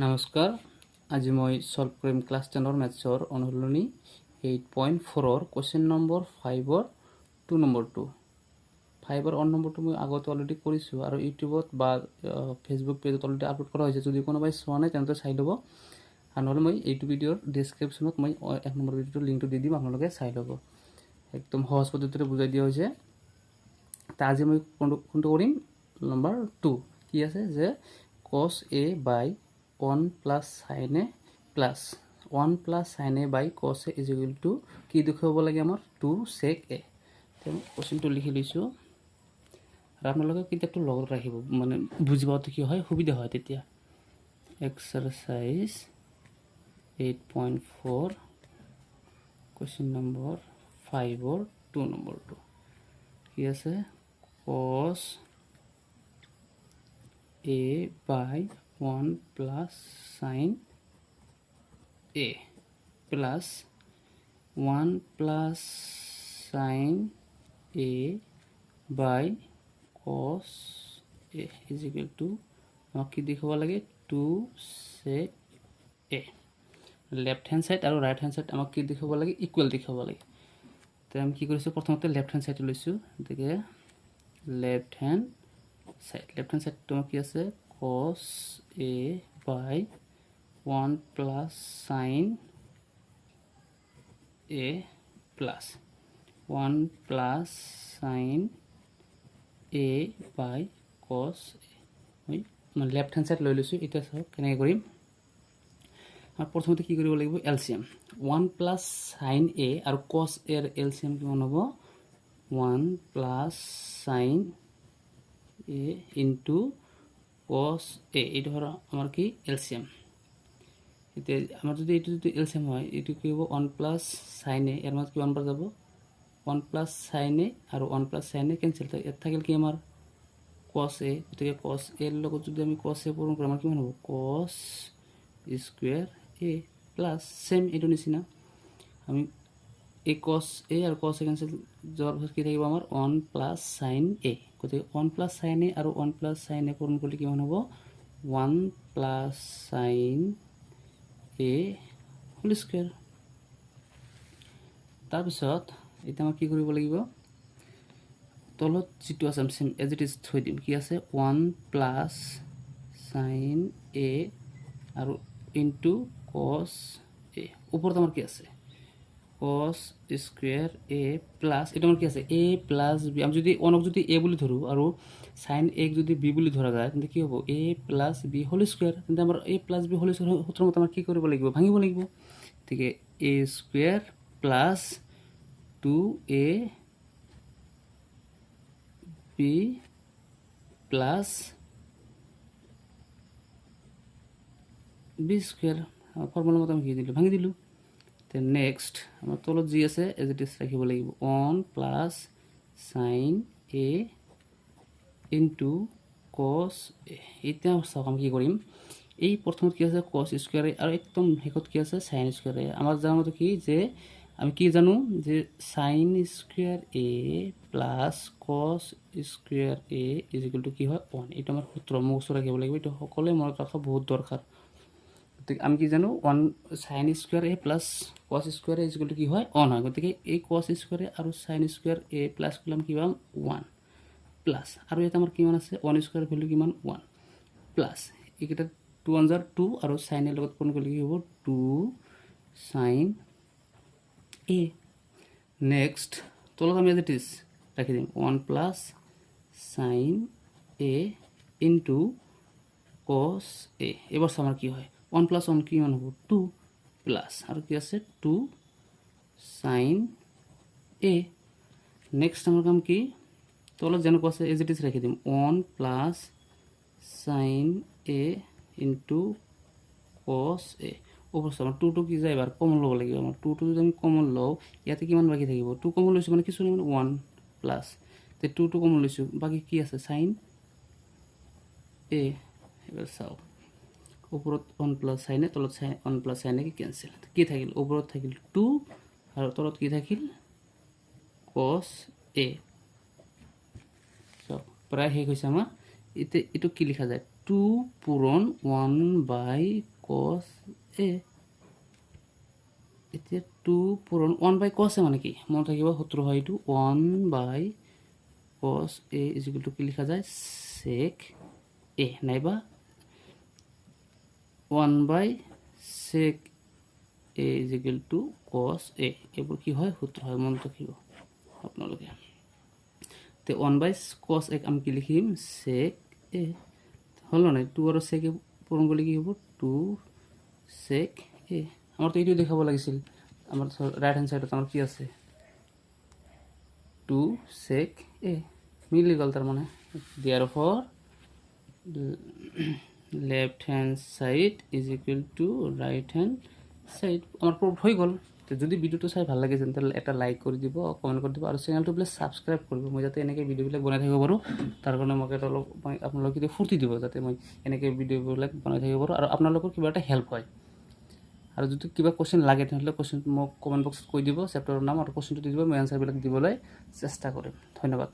নমস্কাৰ, আজি মই ছল্ভ কৰিম ক্লাছ 10ৰ মেথছৰ অনুশীলনী 8.4ৰ কুৱেশ্যন নম্বৰ 5ৰ 2 নম্বৰটো। 5ৰ 1 নম্বৰটো মই আগতে অলৰেডি কৰিছোঁ আৰু ইউটিউবত বা ফেচবুক পেজত অলৰেডি আপলোড কৰা হৈছে। যদি কোনোবাই চোৱা নাই, তেন্তে চাই ল'ব আৰু নহ'লে মই এইটো ভিডিঅ'ৰ ডেছক্ৰিপশ্যনত মই 1 নম্বৰ ভিডিঅ'টোৰ লিংকটো দি দিম, আপোনালোকে চাই ল'ব। একদম সহজ পদ্ধতিৰে বুজাই দিয়া হৈছে। তা আজি মই কোনটো কৰিম? নম্বৰ 2। কি আছে যে cos A by 1 plus sin A plus 1 plus sin A by cos A is equal to কি দেখুৱাব লাগে আমাৰ? 2 sec A। কুৱেশ্যনটো লিখি লৈছোঁ আৰু আপোনালোকে কিতাপটো লগত ৰাখিব, মানে বুজি পাওঁতে কি হয়, সুবিধা হয় তেতিয়া। Exercise 8.4, question number 5ৰ 2 নম্বৰটো কি আছে? Cos A by 1 plus sin A plus 1 plus sin A by cos A is equal to আমাক কি দেখুৱাব লাগে? 2 sec A। Left hand side আৰু ৰাইট হেণ্ড ছাইড আমাক কি দেখুৱাব লাগে? ইকুৱেল দেখুৱাব লাগে। তে আমি কি কৰিছোঁ? প্ৰথমতে লেফ্ট হেণ্ড ছাইডটো লৈছোঁ। গতিকে left hand side, left hand ছাইডটো আমাৰ কি আছে? Cos A by 1 plus sin A plus 1 plus sin A by cos A। মই লেফ্ট হেণ্ড ছাইড লৈ লৈছোঁ। এতিয়া চাওক কেনেকৈ কৰিম। আৰু প্ৰথমতে কি কৰিব লাগিব? LCM। 1 plus sin A আৰু কছ এৰ এলচিএম কিমান হ'ব? 1 plus sin A into cos A। এইটো হ'ল আমাৰ কি? এলচিএম। এতিয়া আমাৰ যদি এইটো যদি এলচিএম হয়, এইটো কি হ'ব? ওৱান প্লাছ চাইন এ, ইয়াৰ মাজত কিমান বাৰ যাব? ওৱান প্লাছ চাইন এ আৰু one plus sin A cancel। ইয়াত থাকিল কি আমাৰ? কছ এ। গতিকে কছ এৰ লগত যদি আমি কছ এ পূৰণ কৰোঁ, আমাৰ কিমান হ'ব? Cos square A plus same এইটো নিচিনা আমি এই কছ এ আৰু কছ এ কেঞ্চেল যোৱাৰ পাছত কি থাকিব আমাৰ? ওৱান প্লাছ চাইন এ। গতিকে ওৱান প্লাছ চাইন এ আৰু ওৱান প্লাছ চাইন এ পূৰণ কৰিলে কিমান হ'ব? 1 plus sin A whole square। তাৰপিছত এতিয়া আমাক কি কৰিব লাগিব? তলত যিটো আছে, আমি চেম এজ it is থৈ দিম। কি আছে? ওৱান প্লাছ চাইন এ আৰু ইনটু কছ এ। ওপৰত আমাৰ কি আছে? কছ স্কুৱেৰ এ প্লাছ এইটো আমাৰ কি আছে? A plus B. আমি যদি ওৱানক যদি এ বুলি ধৰোঁ আৰু চাইন এক যদি বি বুলি ধৰা যায়, তেন্তে কি হ'ব? A plus b whole square। তেন্তে আমাৰ a plus b whole square সূত্ৰৰ মতে আমাৰ কি কৰিব লাগিব? ভাঙিব লাগিব। গতিকে a square plus 2 a b plus b square। Formula মতে আমি কি দিলোঁ? ভাঙি দিলোঁ। তে নেক্সট আমাৰ তলত যি আছে, এজ it is ৰাখিব লাগিব। 1 plus sin A into cos A। এতিয়া চাওক, আমি কি কৰিম? এই প্ৰথমত কি আছে? কছ স্কুৱেৰ এ। আৰু একদম শেষত কি আছে? চাইন স্কুৱেৰ এ। আমাৰ জনামতে কি যে আমি কি জানো যে sin square A plus cos square A is equal to কি হয়? ওৱান। এইটো আমাৰ সূত্ৰ মুখস্থ ৰাখিব লাগিব। এইটো সকলোৱে মনত ৰখা বহুত দৰকাৰ। গতিকে আমি কি জানো? One sin square A plus cos square A is equal to কি হয়? ওৱান হয়। গতিকে এই কছ স্কুৱেৰ এ আৰু চাইন স্কুৱেৰ এ প্লাছ কৰিলে আমি কি পাম? ওৱান প্লাছ আৰু ইয়াত আমাৰ কিমান আছে? ওৱান স্কুৱেৰ ভেলু কিমান? ওৱান। প্লাছ এইকেইটা টু ওৱান জাৰ টু আৰু চাইনৰ লগত পূৰণ কৰিলে কি হ'ব? টু চাইন এ। নেক্সট তলত আমি এজ it is ৰাখি দিম, 1 plus sin A into cos A। এইবাৰ চাওঁ আমাৰ কি হয়। ওৱান প্লাছ ওৱান কিমান হ'ব? টু। প্লাছ আৰু কি আছে? টু চাইন এ। নেক্সট আমাৰ কাম কি? তলত যেনেকুৱা আছে, এজ it is ৰাখি দিম, 1 plus sin A into cos A। ওপৰত আমাৰ টু টু কি যায়? এবাৰ কমন ল'ব লাগিব। আমাৰ টু টু যদি আমি কমন লওঁ, ইয়াতে কিমান বাকী থাকিব? টু কমন লৈছোঁ মানে কিছু নাই, মানে ওৱান প্লাছ তে টু টু কমন লৈছোঁ, বাকী কি আছে? চাইন এ। এবাৰ চাওক, ওপৰত ওৱান প্লাছ চাইন এ, তলত চাইন ওৱান প্লাছ চাইন এ কি কেঞ্চেল। কি থাকিল? ওপৰত থাকিল টু আৰু তলত কি থাকিল? কছ এ। চাওক, প্ৰায় শেষ হৈছে আমাৰ। এতিয়া এইটো কি লিখা যায়? টু টু পূৰণ ওৱান বাই কছ এ। এতিয়া টু পূৰণ ওৱান বাই কছ এ মানে কি মনত থাকিব, সূত্ৰ হয় এইটো, ওৱান বাই কছ এ is equal to কি লিখা যায়? চেক এ, নাইবা one by check A is equal to কছ এ। এইবোৰ কি হয়? সূত্ৰ হয়, মনত ৰাখিব আপোনালোকে। তে ওৱান বাই কছ এক আমি কি লিখিম? চেক এ। হ'ল নাই? টু আৰু চেক এ পূৰণ কৰিলে কি হ'ব? টু চেক এ। আমাৰতো এইটোৱে দেখাব লাগিছিল। আমাৰ ৰাইট হেণ্ড চাইডত আমাৰ কি আছে? টু চেক এ মিলি গ'ল। তাৰমানে therefore left hand side is equal to right hand side, আমাৰ প্ৰুভ হৈ গ'ল। যদি ভিডিঅ'টো চাই ভাল লাগিছে, তেন্তে এটা লাইক কৰি দিব, কমেণ্ট কৰি দিব আৰু চেনেলটো বোলে ছাবস্ক্ৰাইব কৰিব। মই যাতে এনেকৈ ভিডিঅ'বিলাক বনাই থাকিব পাৰোঁ, তাৰ কাৰণে মোক এটা অলপ মই আপোনালোকে ফূৰ্তি দিব, যাতে মই এনেকৈ ভিডিঅ'বিলাক বনাই থাকিব পাৰোঁ আৰু আপোনালোকৰ কিবা এটা হেল্প হয়। আৰু যদি কিবা কুৱেশ্যন লাগে, তেনেহ'লে কুৱেশ্যন মোক কমেণ্ট বক্সত কৈ দিব, চেপ্টাৰৰ নাম আৰু কুৱেশ্যনটো দি দিব, মই এনচাৰবিলাক দিবলৈ চেষ্টা কৰিম। ধন্যবাদ।